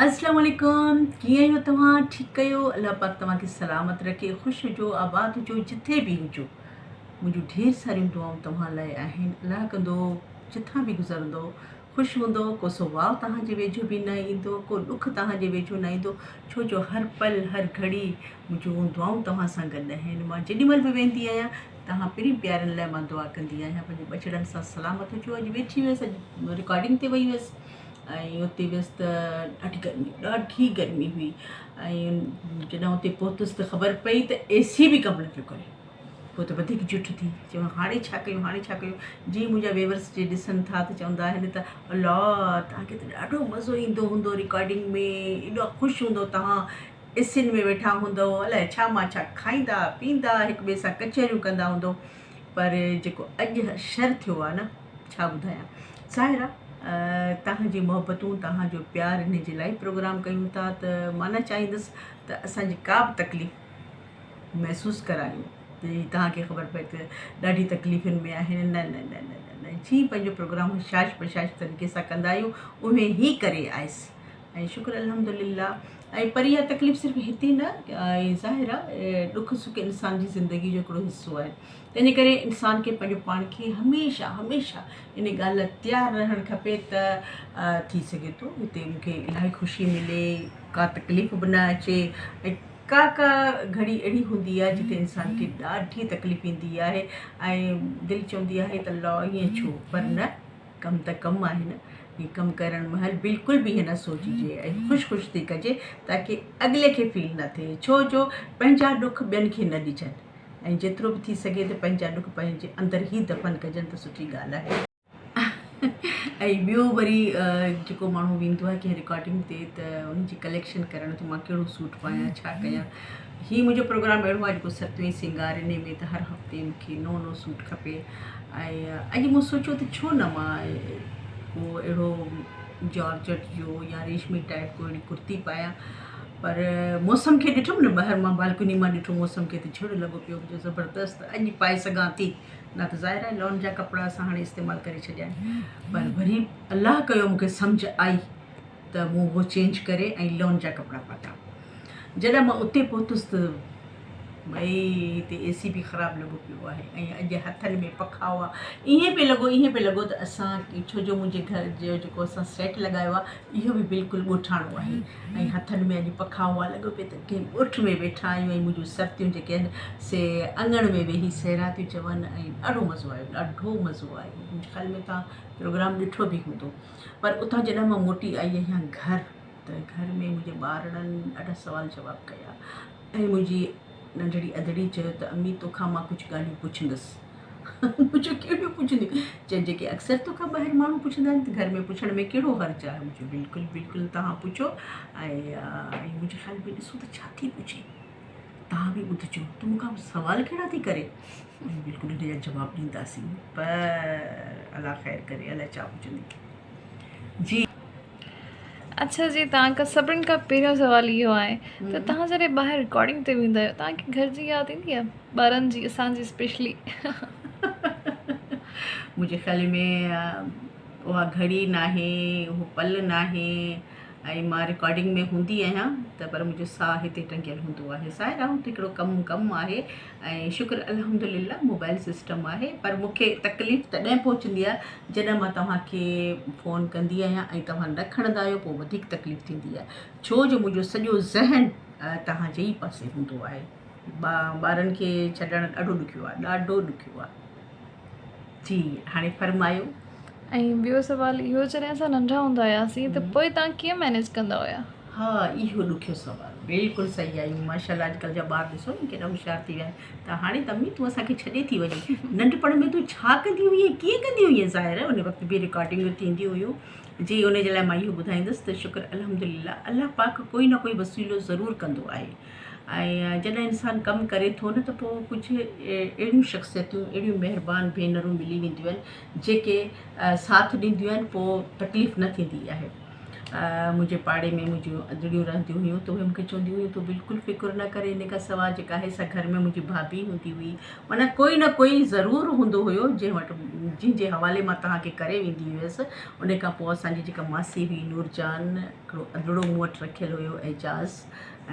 السلام عليڪم ڪيئن آهيو توهان ٺيڪ آهيو الله پاڪ توهان کي سلامت رکي خوش هجو آباد هجو جٿي به هجو منهنجون ڍير ساريون دعائون توهان لاء آهن الله ڪندو جٿان به گذرندو خوش هوندو ڪو سو واء توهان جي ويجهو به نه ايندو ڪو ڏک توهان جي ويجهو نه ايندو ڇو جو هر پل هر گهڙي منهنجون دعائون توهان سان گڏ آهن مان جيڏي مهل به ويندي آهيان توهان پرين پيارن لاء مان دعا ڪندي آهيان پنهنجي ٻچڙن سان سلامت هجو اڄ ويٺي هيس اڄ رڪارڊنگ تي وئي هيس ۽ اتي ويس ته ڏاڍي گرمي ڏاڍي گرمي هئي ۽ جڏهن اتي پهتس ته خبر پئي ته اي سي به ڪم نه پيو ڪري پوء ته وڌيڪ جٺ ٿي چيم هاڻي ڇا ڪيون هاڻي ڇا ڪيون جي منهنجا ويورس جي ڏسن ٿا ته چوندا آهن ته الله توهان کي ته ڏاڍو مزو ايندو هوندو رڪارڊنگ ۾ ايڏو خوش هوندو توهان اي سين ۾ ويٺا هوندو الائي ڇا مان ڇا کائيندا پيئندا هڪ ٻئي سان ڪچهريون ڪندا هوندو پر جيڪو اڄ شر ٿيو آهي نه ڇا ٻڌايان ظاهر آ توهان جي محبتون توهان جو پيار انهي جي لاء پروگرام ڪيون ٿا ته مان نه چاهيندس ته اسان جي ڪا به تڪليف محسوس ڪرايون ته توهان کي خبر پئي ته ڏاڍي تڪليفن ۾ آهن نه نه نه نه نه جي پنهنجو پروگرام هشاش بشاش طريقي سان ڪندا آهيون اهي هي ڪري آيس ۽ شڪر الحمد لله ۽ پر اها تڪليف صرف هتي نه ۽ ظاهر آ ڏک سک انسان جي زندگي جو هڪڙو حصو آهي تنهنجي ڪري انسان کي پنهنجو پاڻ کي هميشه هميشه ان ڳالهه لاء تيار رهڻ کپي ته ٿي سگهي ٿو هتي مون کي الاهي خوشي ملي ڪا تڪليف به نه اچي ۽ ڪا ڪا گهڙي اهڙي هوندي آهي جتي انسان کي ڏاڍي تڪليف ايندي آهي ۽ دل چوندي آهي ته الله ائين ڇو پر نه ڪم ته ڪم آهي نه هي ڪم ڪرڻ مهل بلڪل به ائين نه سوچجي ۽ خوش خوش ٿي ڪجي تاڪي اڳلي کي فيل نه ٿئي ڇو جو پنهنجا ڏک ٻين کي نه ڏجن ۽ جيترو به ٿي سگهي ته پنهنجا ڏک پنهنجي اندر ئي دفن ڪجن ته سٺي ڳالهه آهي. ۽ ٻيو وري جيڪو ماڻهو ويندو آهي ڪنهن رڪارڊنگ تي ته ان جي ڪليڪشن ڪرڻ ته مان ڪهڙو سوٽ پايان ڇا ڪيان هي منهنجو پروگرام اهڙو آهي جيڪو ستوين سينگار انهي ۾ ته هر هفتي مون کي نئون نئون سوٽ کپي ۽ اڄ مون سوچيو ته ڇو نه مان ڪو اهڙو جارجٽ جو يا ريشمي ٽائپ ڪو اهڙي ڪرتي پايان پر موسم کي ڏٺم نه ٻاهر مان بالڪني مان ڏٺو موسم کي ته جھڙ لڳو پيو هجي زبردست اڄ پائي سگھان ٿي نه ته ظاهر آهي لان جا ڪپڙا اسان هاڻي استعمال ڪري ڇڏيا آهن پر وري الله ڪيو مون کي سمجھ آئي ته مون اهو چينج ڪري ۽ لان جا ڪپڙا پاتا جڏهن مان اتي پهتس ته ڀئي هتي اي سي به خراب لڳو پيو آهي ۽ اڄ هٿن ۾ پکا هئا ائين پئي لڳو ائين پئي لڳو ته اسان ڇو جو منهنجي گهر جو جيڪو اسان سيٽ لڳايو آهي اهو به بلڪل ڳوٺاڻو آهي ۽ هٿن ۾ اڄ پکا هئا لڳو پئي ته ڪنهن ڳوٺ ۾ ويٺا آهيون ۽ منهنجون سرتيون جيڪي آهن سي اڱڻ ۾ ويهي سهرا ٿيون چون ۽ ڏاڍو مزو آيو ڏاڍو مزو آيو منهنجي خيال ۾ توهان پروگرام ڏٺو به هوندو پر اتان جڏهن مان موٽي آئي آهيان گهر ته گهر ۾ منهنجي ٻارڙن ڏاڍا سوال جواب ڪيا ۽ منهنجي ننڍڙي ادڙي چيو ته امي توکان مان ڪجهه ڳالهيون پڇندس. مون چيو ڪهڙيون پڇنديون؟ چيائين جيڪي اڪثر توکان ٻاهر ماڻهو پڇندا آهن ته گهر ۾ پڇڻ ۾ ڪهڙو حرج آهي؟ مون چيو بلڪل بلڪل توهان پڇو ۽ منهنجي خيال ۾ ڏسو ته ڇا ٿي پڇي توهان به ٻڌجو ته مون کان سوال ڪهڙا ٿي ڪري بلڪل هن جا جواب ڏينداسين پر الله خير ڪري الائي ڇا پڇندي جي. اڇا جي توهان کان سڀني کان پهريون سوال اهو آهي ته توهان جڏهن ٻاهر رڪارڊنگ تي ويندا آهيو توهان کي گهر جي ياد ايندي آهي ٻارن جي اسان جي اسپيشلي. منهنجي خيال ۾ اها گهڙي ناهي اهو پل ناهي ۽ مان رڪارڊنگ ۾ هوندي آهيان ته پر منهنجو ساهه هتي ٽنگيل هوندو آهي ظاهر آهي هتي هڪڙو ڪم ڪم آهي ۽ شڪر الحمدلله موبائل سسٽم آهي پر مون کي تڪليف تڏهن پهچندي آهي جڏهن مان توهان کي فون ڪندي آهيان ۽ توهان نه کڻندا آهيو پوء وڌيڪ تڪليف ٿيندي آهي ڇو جو منهنجو سڄو ذهن توهان جي ئي پاسي هوندو آهي ٻارن کي ڇڏڻ ڏاڍو ڏکيو آهي ڏاڍو ڏکيو آهي جي هاڻي فرمايو. ۽ ٻيو سوال اهو جڏهن اسان ننڍا هوندا هياسين ته پوء توهان ڪيئن مينيج ڪندا هيا؟ ها اهو ڏکيو سوال بلڪل صحيح آهي ماشاء الله اڄڪلهه جا ٻار ڏسو نه ڪيڏا هوشيار ٿي ويا آهن ته هاڻي ته امي تون اسان کي ڇڏي ٿي وڃين ننڍپڻ ۾ تون ڇا ڪندي هئين ڪيئن ڪندي هئين ظاهر آهي ان وقت به رڪارڊنگون ٿينديون هيون جي ان جي لاء مان اهو ٻڌائيندس ته شڪر الحمدلله الله پاڪ ڪوئي نه ڪوئي وسيلو ضرور ڪندو آهي ۽ جڏهن انسان ڪم ڪري ٿو نه ته پوء ڪجهه اهڙيون شخصيتون اهڙيون مهربان ڀينرون ملي وينديون آهن جيڪي ساٿ ڏينديون آهن پوء تڪليف نه ٿيندي آهي. منهنجي پاڙي ۾ منهنجون ادڙيون رهنديون هيون ته اهي مون کي چونديون هيون تون بلڪل فڪر نه ڪر ان کان سواء جيڪا آهي سا گهر ۾ منهنجي ڀاڀي هوندي هئي معنيٰ ڪوئي نه ڪوئي ضرور هوندو هيو جنهن وٽ جنهن جي حوالي مان توهان کي ڪري ويندي هيس. ان کان پوء اسان جي جيڪا ماسي هئي نورجان هڪڙو ادڙو مون وٽ رکيل هيو اعجاز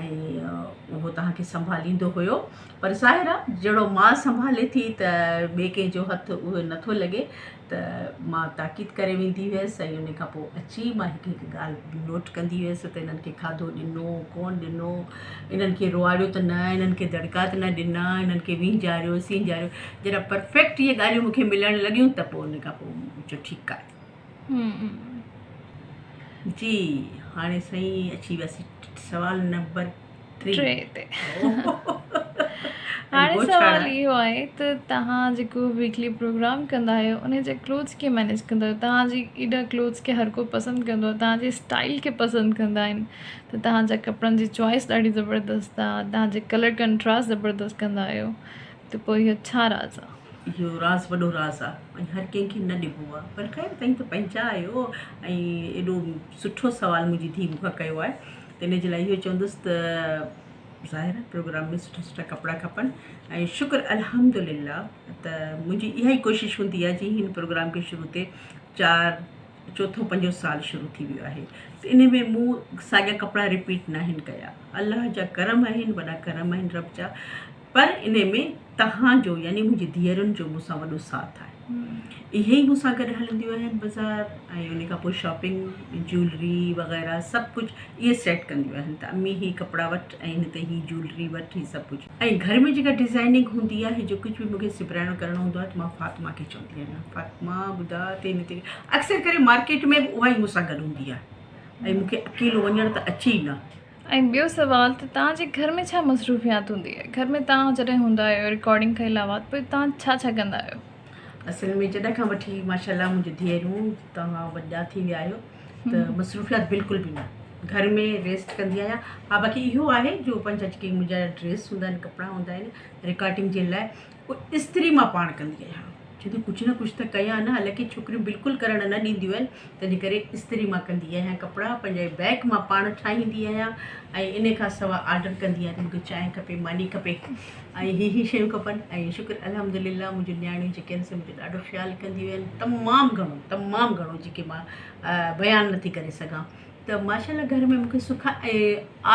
۽ اهو توهان کي سنڀاليندو هيو پر ظاهر آهي جهڙو ماء سنڀالي ٿي ته ٻئي ڪنهن جو هٿ اهو نٿو لڳي ته مان تاڪيد ڪري ويندي هيس ۽ ان کان پوء اچي مان هڪ هڪ ڳالهه نوٽ ڪندي هيس ته انهن کي کاڌو ڏنو ڪونه ڏنو انهن کي روئاڙيو ته نه انهن کي دڙڪا ته نه ڏنا انهن کي وينجهاريو سينجهاريو جڏهن پرفيڪٽ اهي ڳالهيون مون کي ملڻ لڳيون ته پوء ان کان پوء مون چيو ٺيڪ آهي جي هاڻي سائين اچي وياسين سوال نمبر ٽي تي. هاڻي سوال اهو آهي ته توهان جيڪو ويڪلي پروگرام ڪندا آهيو ان جا ڪلوٿس ڪيئن مينيج ڪندا آهيو توهان جي ايڏا ڪلوٿس کي هر ڪو پسند ڪندو آهي توهان جي اسٽائل کي پسند ڪندا آهن ته توهان جا ڪپڙن جي چوائس ڏاڍي زبردست آهي توهان جي ڪلر ڪنٽراسٽ زبردست ڪندا آهيو ته پوء اهو ڇا راز آهي؟ اهو راز وڏو راز آهي ۽ هر ڪنهن کي نه ڏبو آهي پر خير توهين ته پنهنجا آهيو ۽ ايڏو سٺو سوال منهنجي ڌيء مون کان ڪيو آهي ته ان جي لاء اهو چوندس ته ظاهر آهي پروگرام ۾ سٺا سٺا ڪپڙا کپن ۽ شڪر الحمد لله ته منهنجي اها ئي ڪوشش هوندي آهي جي هن پروگرام کي شروع ٿئي چار چوٿون پنجون سال شروع ٿي ويو آهي ته ان ۾ مون ساڳيا ڪپڙا رپيٽ ناهن ڪيا الله جا ڪرم آهن وڏا ڪرم آهن رب جا پر انهي ۾ توهان جو يعني منهنجي ڌيئرن جو مون سان وڏو ساٿ آهي. اهي ئي مون سان گڏ هلنديون آهن بازار ۽ ان کان پوء شاپنگ، جيولري وغيره سڀ ڪجهه اهي سيٽ ڪنديون آهن ته امي هي ڪپڙا وٺ ۽ هن تي هي جيولري وٺ هي سڀ ڪجهه. ۽ گهر ۾ جيڪا ڊزائننگ هوندي آهي جو ڪجهه به مون کي سبرائڻو ڪرڻو هوندو آهي ته مان فاطمه کي چوندي آهيان فاطمه ٻڌاء ته هن تي اڪثر ڪري مارڪيٽ ۾ به اها ئي مون سان گڏ هوندي آهي ۽ مون کي اڪيلو وڃڻ ته اچي ئي نه. ۽ ٻيو سوال ته توهان جي گهر ۾ ڇا مصروفيات هوندي آهي گهر ۾ توهان جڏهن هوندا آهيو رڪارڊنگ کان علاوه پوء توهان ڇا ڇا ڪندا آهيو؟ اصل ۾ جڏهن کان وٺي ماشاء الله منهنجون ڌيئرون توهان وڏا ٿي ويا آهيو ته مصروفيات بلڪل به نه گهر ۾ ريسٽ ڪندي آهيان ها باقي اهو آهي جو پنهنجا جيڪي منهنجا ڊريس هوندا آهن ڪپڙا هوندا آهن رڪارڊنگ جي لاء اهي استري مان پاڻ ڪندي آهيان ڇو ته ڪجهه نه ڪجهه ته ڪيان نه حالانڪه ڇوڪريون بلڪل ڪرڻ نه ڏينديون آهن تنهنجي ڪري استري مان ڪندي آهيان ڪپڙا پنهنجا بيگ مان پاڻ ٺاهيندي آهيان ۽ ان کان سواء آرڊر ڪندي آهيان ته مونکي چانهه کپي ماني کپي ۽ هي هي شيون کپن ۽ شڪر الحمد لله منهنجون نياڻيون جيڪي آهن سي منهنجو ڏاڍو خيال ڪنديون آهن تمام گهڻو تمام گهڻو جيڪي مان بيان نٿي ڪري سگهان ته ماشاء الله گهر ۾ مونکي سک ۽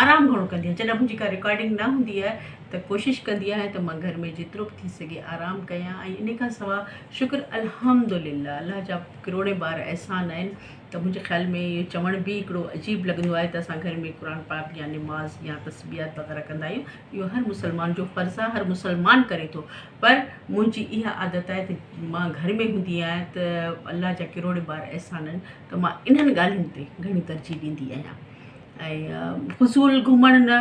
آرام گهڻو ڪندي آهيان جڏهن منهنجي ڪا رڪارڊنگ نه هوندي آهي ته ڪوشش ڪندي آهيان ته مان گهر ۾ جيترو به ٿي سگهي آرام ڪيان ۽ ان کان سواء شڪر الحمد لله الله جا ڪروڙين بار احسان آهن ته منهنجي خيال ۾ اهو چوڻ به هڪڙو عجيب لڳندو آهي ته اسان گهر ۾ قرآن پاڪ يا نماز يا تسبيحات وغيره ڪندا آهيون اهو هر مسلمان جو فرض آهي هر مسلمان ڪري ٿو پر منهنجي اها عادت آهي ته مان گهر ۾ هوندي آهيان ته الله جا ڪروڙين بار احسان آهن ته مان انهن ڳالهين تي گهڻي ترجيح ڏيندي آهيان ۽ فضول گهمڻ نه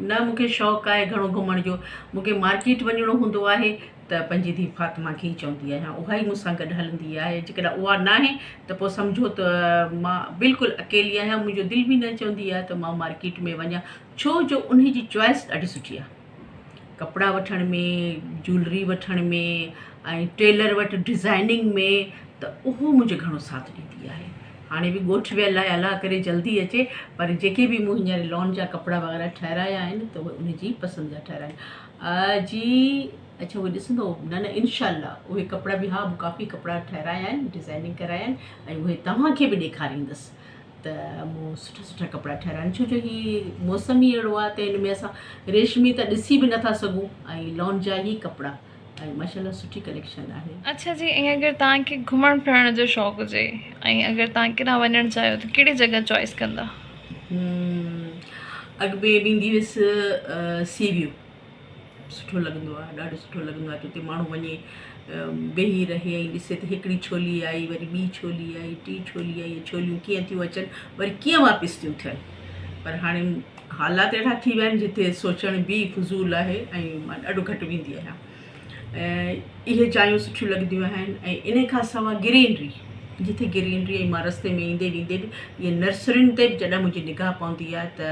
نه مون کي شوق آهي گهڻو گهمڻ جو مون کي مارڪيٽ وڃڻو هوندو آهي ته پنهنجي ڌيء فاطمه کي ئي چوندي آهيان اها ئي مون سان گڏ هلندي آهي جيڪڏهن اها ناهي ته پوء سمجهو ته مان بلڪل اڪيلي آهيان منهنجو دل به نه چوندي آهي ته مان مارڪيٽ ۾ وڃان ڇو جو انهي جي چوائس ڏاڍي سٺي آهي ڪپڙا وٺڻ ۾ جيولري وٺڻ ۾ ۽ ٽيلر وٽ ڊزائننگ ۾ ته اهو منهنجو گهڻو ساٿ ڏيندي آهي هاڻي به ڳوٺ ويل آهي الله ڪري جلدي اچي پر جيڪي به مون هينئر لان جا ڪپڙا وغيره ٺهرايا آهن ته اهي ان جي پسند جا ٺهرايا آهن جي اڇا اهي ڏسندو نه نه انشاء الله اهي ڪپڙا به ها مون ڪافي ڪپڙا ٺهرايا آهن ڊزائننگ ڪرايا آهن ۽ اهي توهان کي به ڏيکاريندس ته مون سٺا سٺا ڪپڙا ٺهرايا آهن ڇو جو هي موسم ئي اهڙو آهي ته هن ۾ اسان ريشمي ته ڏسي به نٿا سگهون ۽ لان جا ئي ڪپڙا ۽ ماشاء الله سٺي ڪليڪشن آهي. اڇا جي ۽ اگر توهان کي گهمڻ ڦرڻ جو شوق هجي ۽ اگر توهان ڪيڏانهن وڃڻ چاهيو ته ڪهڙي جڳهه چوائس ڪندا؟ اڳ ۾ ويندي هيس سي ويو سٺو لڳندو آهي ڏاڍو سٺو لڳندو آهي ته اتي ماڻهو وڃي ويهي رهي ۽ ڏسي ته هڪڙي ڇولي آئي وري ٻي ڇولي آئي ٽي ڇولي آئي ڇوليون ڪيئن ٿيون اچن وري ڪيئن واپس ٿيون ٿين پر هاڻي حالات اهڙا ٿي ويا آهن جتي سوچڻ به فضول آهي ۽ مان ڏاڍو گهٽ ويندي آهيان اهي جايون سٺيون لڳنديون آهن ۽ ان کان سواء گرينري جتي گرينري ۽ مان رستي ۾ ايندي ويندي به اهي نرسرين تي به جڏهن منهنجي نگاهه پوندي آهي ته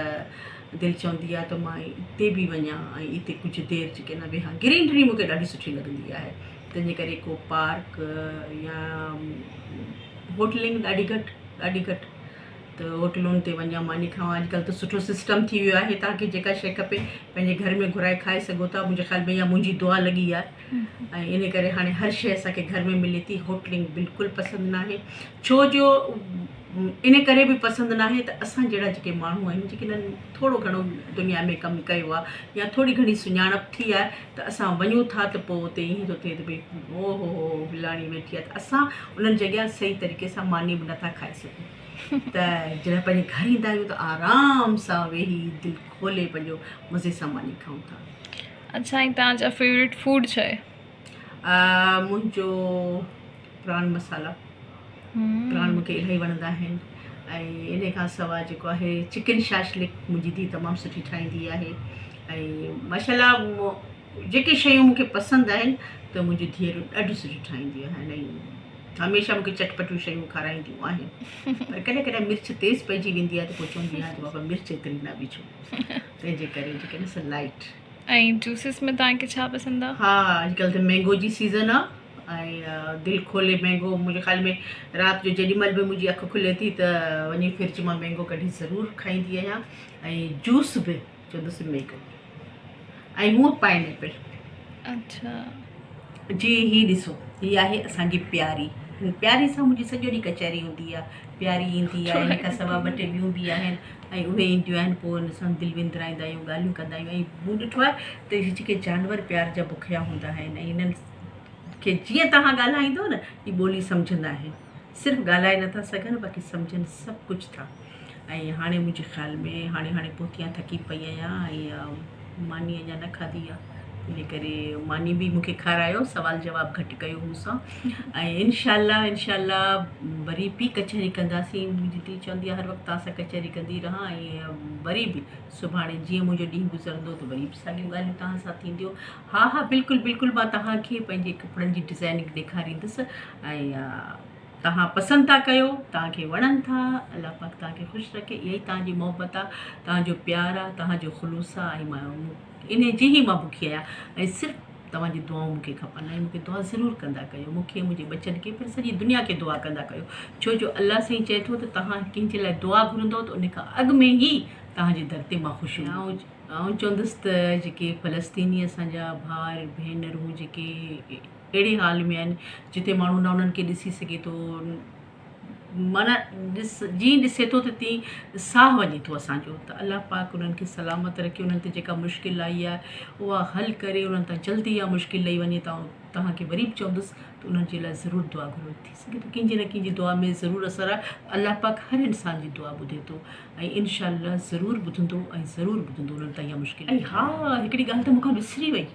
دل چوندي آهي ته مان اتي به وڃان ۽ اتي ڪجهه دير جيڪي نه ويهان گرينري مون کي ڏاڍي سٺي لڳندي آهي تنهن جي ڪري ڪو پارڪ يا هوٽلنگ ڏاڍي گهٽ ڏاڍي گهٽ ته هوٽلن تي وڃان ماني کاوان اڄڪلهه ته سٺو سسٽم ٿي ويو آهي توهان کي جيڪا شيء کپي پنهنجي گهر ۾ گهرائي کائي سگهو ٿا منهنجي خيال ۾ اها منهنجي دعا لڳي آهي ۽ ان ڪري هاڻي هر شيء اسان کي گهر ۾ ملي ٿي هوٽلنگ بلڪل پسند ناهي ڇو جو ان ڪري به پسند ناهي ته اسان جهڙا جيڪي ماڻهو آهن جيڪي انهن ٿورو گهڻو دنيا ۾ ڪم ڪيو آهي يا ٿوري گهڻي سڃاڻپ ٿي آهي ته اسان وڃون ٿا ته پوء اتي ائين ٿو ٿئي ته ڀئي او هو هو فلاڻي ويٺي آهي ته اسان انهن جي اڳيان صحيح طريقي سان ماني به نٿا کائي سگهون ته جڏهن پنهنجي گهر ايندا آهيون ته آرام سان ويهي دل کولي پنهنجو مزي سان ماني کائون ٿا. اڇا ۽ توهان جا فيوريٽ فوڊ ڇا آهي؟ منهنجو پران مسالا پران مون کي الاهي وڻندا آهن ۽ ان کان سواء جيڪو آهي چڪن شاشلڪ منهنجي ڌيء تمام سٺي ٺاهيندي آهي ۽ ماشاء الله جيڪي شيون مون کي پسند آهن ته منهنجي ڌيئرون ڏاڍيون سٺيون ٺاهينديون آهن ۽ هميشه مون کي چٽپٽيون شيون کارائينديون آهن پر ڪڏهن ڪڏهن مرچ تيز پئجي ويندي آهي ته پوء چوندي آهيان ته بابا مرچ ايتري نه وجهو تنهن جي ڪري جيڪي نه سو لائٽ ۽ جوسز ۾ توهان کي ڇا پسند آ؟ ها اڄڪلهه ته مينگو جي سيزن آ ۽ دل کولي مينگو منهنجي خيال ۾ رات جو جيڏي مهل به منهنجي اک کلي ٿي ته وڃي فرج مان مينگو ڪڍي ضرور کائيندي آهيان ۽ جوس به چوندس مينگو ۽ هونء پائن ايپل. اڇا. جي هي ڏسو هي آهي اسان جي پياري هن پياري سان منهنجي سڄو ڏينهن ڪچهري هوندي آ پياري ايندي آهي ان کان سوا ٻه ٽي ٻيون به آهن ۽ اهي اينديون آهن پوء ان سان دل وندرائيندا آهيون ڳالهيون ڪندا آهيون ۽ مون ڏٺو آهي ته هي جيڪي جانور پيار جا بکيا هوندا آهن ۽ انهن کي جيئن توهان ڳالهائيندو نه هي ٻولي سمجهندا آهن صرف ڳالهائي نٿا سگهن باقي سمجهن سڀ ڪجهه ٿا ۽ هاڻي منهنجي خيال ۾ هاڻي هاڻي پهتي آهيان ٿڪي پئي آهيان ۽ ماني اڃا نه کاڌي آهي ان ڪري ماني به مونکي کارايو سوال جواب گهٽ ڪيو مون سان ۽ انشاء الله انشاء الله وري به ڪچهري ڪنداسين منهنجي ڌيء چوندي آهي هر وقت توهان سان ڪچهري ڪندي رهان ۽ وري به سڀاڻي جيئن منهنجو ڏينهن گذرندو ته وري به ساڳيون ڳالهيون توهان سان ٿينديون ها ها بلڪل بلڪل مان توهان کي پنهنجي ڪپڙن جي ڊزائننگ ڏيکاريندس ۽ توهان پسند ٿا ڪيو توهان کي وڻن ٿا الله پاڪ توهان کي خوش رکي اها ئي توهان جي محبت آ توهان جو پيار آ توهان جو خلوص آ ۽ مان انهي جي ئي مان بکي آهيان ۽ صرف توهان جي دعائون مون کي کپن ۽ مون کي دعا ضرور ڪندا ڪيو مون کي منهنجي ٻچن کي پر سڄي دنيا کي دعا ڪندا ڪيو ڇو جو الله سائين چئي ٿو ته توهان ڪنهن جي لاء دعا گهرندو ته ان کان اڳ ۾ ئي توهان جي در تي مان خوش آئون چوندس ته جيڪي فلسطيني اسان جا ڀائر ڀينرون جيڪي اهڙي حال ۾ آهن جتي ماڻهو نه انهن کي ڏسي سگهي ٿو معنيٰ ڏس جيئن ڏسي ٿو ته تيئن ساهه وڃي ٿو اسانجو ته الله پاڪ انهن کي سلامت رکي انهن تي جيڪا مشڪل آئي آهي اها حل ڪري انهن تان جلدي اها مشڪل لهي وڃي ته آئون توهان کي وري به چوندس ته انهن جي لاء ضرور دعا گهرو ٿي سگهي ٿو ڪنهن جي نه ڪنهن جي دعا ۾ ضرور اثر آهي الله پاڪ هر انسان جي دعا ٻڌي ٿو ۽ انشاء الله ضرور ٻڌندو ۽ ضرور ٻڌندو انهن تان اها مشڪل ۽ ها هڪڙي ڳالهه ته مون کان وسري وئي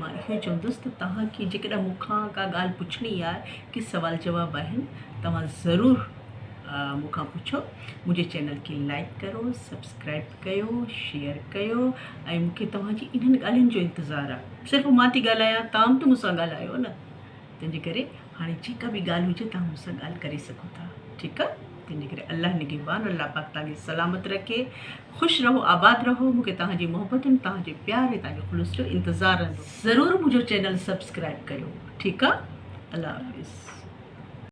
مان اهو چوندس ته توهان کي جيڪڏهن مون کان ڪا ڳالهه پڇڻي آهي ڪي سوال جواب آهن توهان ضرور مون کان پڇو منهنجي چينل کي لائڪ ڪرو سبسڪرائب ڪيو شيئر ڪيو ۽ مون کي توهان جي انهن ڳالهين جو انتظار آهي صرف مان ٿي ڳالهايان توهان به ته مون سان ڳالهايو نه تنهنجي ڪري هاڻي جيڪا به ڳالهه هجي توهان مون سان ڳالهه ڪري سگهو ٿا ٺيڪ آ تنهنجي ڪري الله نگهبان الله پاڪ توهان کي سلامت رکي خوش رهو آباد رهو مون کي توهان جي محبتن توهان جي پيار ۽ توهان جي خلوص جو انتظار رهندو ضرور منهنجو چينل سبسڪرائب ڪيو ٺيڪ آ الله حافظ.